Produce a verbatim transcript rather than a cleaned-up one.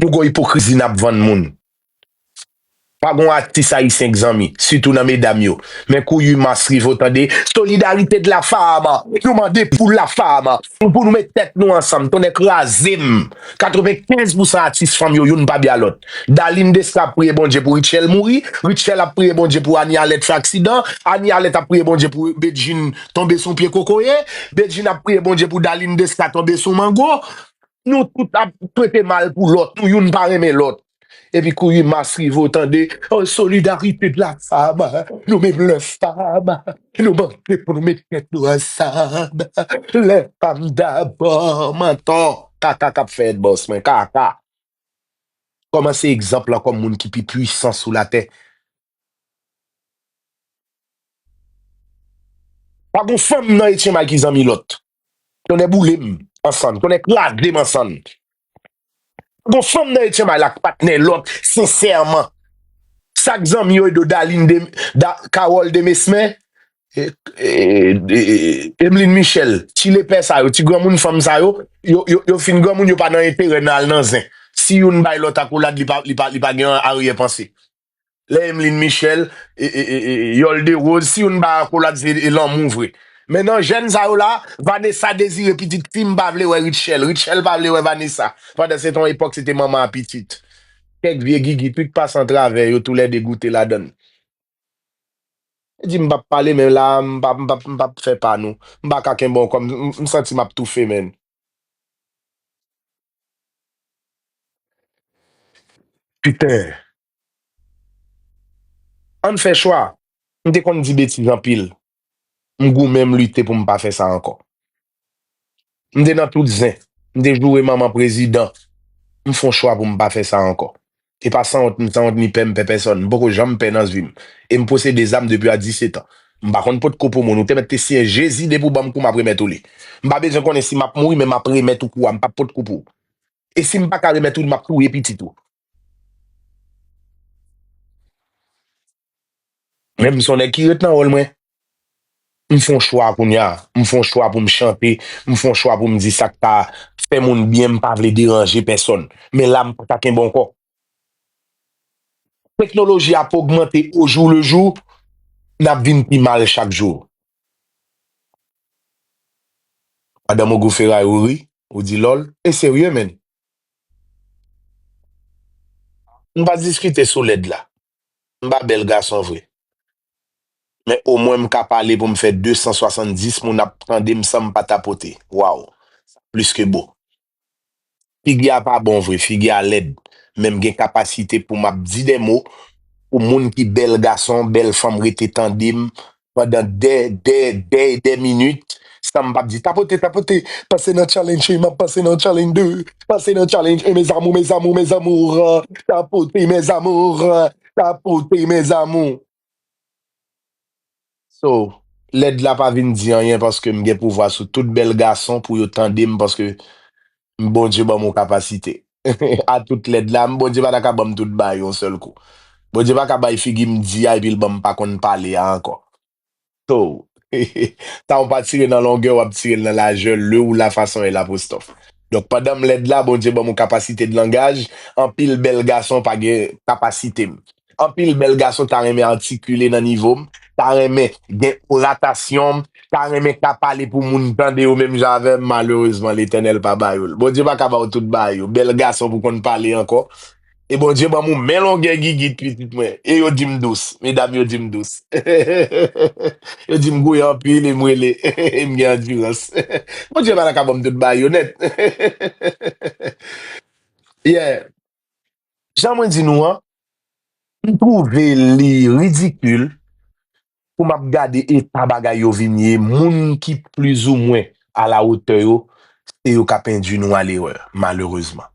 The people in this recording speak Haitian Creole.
Nou gon ipokrizi n ap vann moun. Pa gon atis ayisyen k zanmi, sitou nan medam yo. Men kou uit mas rive w tande, solidarité de la femme. Nou mande pou la femme. Pou nou met tèt nou ansanm. Tonnè kraze m. Katrevenkenz pousan atis fanm yo, youn pa byen a lòt. Darline Desca ap priye Bondye pou Rutshelle mouri. Rutshelle ap priye Bondye pou Annie Alette fè aksidan. Annie Alette ap priye Bondye pou Bedjine tonbe sou pye kokoye. Bedjine ap priye Bondye pou Darline Desca tonbe sou mango. Nou tout ap swete mal pou lòt, nou youn pa renmen lòt. Epi kou uit mas rive, w tande, oh, solidarité de la femme, nou menm lè fanm, nou mande pou nou met tèt nou ansanm, lè fanm dabò, mantò, kaka k ap fèt bòs mwen, kaka. Kòmanse egzanp lan kòm moun ki pi pwisan sou latè. Pa gon fanm nan Etchenmay ki zanmi lòt. Tonnè boule m ansanm, tonnè kraze m ansanm. Pa gon fanm nan Etchenmay la k patnè lòt, sensèman. Sa k zanmi yo, Edo, Darline de, da, Carole Demesmin, e, e, e, e, Emeline Michel, ti lepè sa yo, ti granmoun fanm sa yo, yo, yo, yo fin granmoun, yo pa nan enterè nan al nan zen. Si youn bay lòt akolad, li pa, li pa, li pa gen aryè panse. Lè Emeline Michel, e, e, e, e, Yolde Rose, si youn ba akolad, se, e, lanmou vre. Men nan jèn sa yo la, Vanessa dezire pitit fi, m pa vle wè Rutshelle. Rutshelle pa vle wè Vanessa. Pandan se te yon epòk, se te manman a pitit. Kèk vye gigi, pi k pase antravè yo, toulède goute ladann. Di m p ap pale, men la, m p ap, m p ap, m p ap fè pa nou. M pa ka kenbe ankò, m, m, m santi m ap toufe, menn. Piten. Ann fè chwa. M te konn di betiz anpil. M goumen, m lite pou m pa fè sa ankò. M te nan tout zen. M te joure manman prezidan. M fè yon chwa pou m pa fè sa ankò. E pa sanwont, m sanwont ni pè, m pè pèsòn. M poko janm pè nan vi m. E m posede zam depi a disèt an. M pa konn potko pou moun. Ou te mèt te siyen Jezi depi w ban m kou, m ap remèt ou li. M pa bezwen konnen si m ap mouri, men m ap remèt ou kou a. M p ap potko pou ou. E si m pa ka remèt ou li, m ap touye pitit ou. Men m se yon nèg ki ret nan wòl mwen. M fè yon chwa kounye a. M fè yon chwa pou m chante. M fè yon chwa pou m di sa k ka fè moun byen. M pa vle deranje pèsòn. Men la, m pa ka kenbe ankò. Teknoloji ap ogmante au jour le jour. N ap vin pi mal chak jou. Madanm Ogou Feray, ou ri, ou di lòl. E serye, menn. M pa diskite sou lèd la. M pa bèl gason vre. Men omwen m ka pale pou m fè de san swasanndis moun ap tande m san m pa tapote. Waw. Sa plis ke bo. Figi a pa bon vre, figi a lèd. Men m gen kapasite pou m ap di de mo pou moun ki bèl gason, bèl fanm rete tande m pandan de, de, de, de minit, san m p ap di, tapote, tapote, pase nan challenge, m ap pase nan challenge de, pase nan challenge, e mes amours, mes amours, mes amours, tapote, mes amours, tapote, mes amours. So, lèd la pa vin di anyen paske m gen pouvwa sou tout bèl gason pou yo tande m paske Bondye ban m yon kapasite. A tout lèd la, Bondye pa ta ka ban m tout bagay yon sèl kou. Bondye pa ka bay figi m di a epi l ban m pa konn pale a ankò. So, tan w pa tire nan longè, w ap tire l nan lajè, le ou la fason e lapostòf. Donk, pandan m lèd la, Bondye ban m yon kapasite de langaj, anpil bèl gason pa gen kapasite m. Anpil bèl gason ta renmen atikile nan nivo m, ta renmen gen oratasyon m, ta renmen ka pale pou moun tande yo menm jan avè m, malerezman, Letènèl pa ba yo l. Bondye pa ka ba w tout bagay yo. Bèl gason pou konn pale ankò. E Bondye ban m yon men longè gigit, pitit mwen. E yo di m dous. Medam yo di m dous. Yo di m gouye anpil e m rele. E m gen andirans. Bondye pa ta ka ban m tout bagay yo nèt. Yeah. Jan mwen di nou an, m twouve li ridikil pou m ap gade eta bagay yo vin ye, moun ki plizoumwen alawotè yo, se yo k ap endui nou a lerè, malerezman.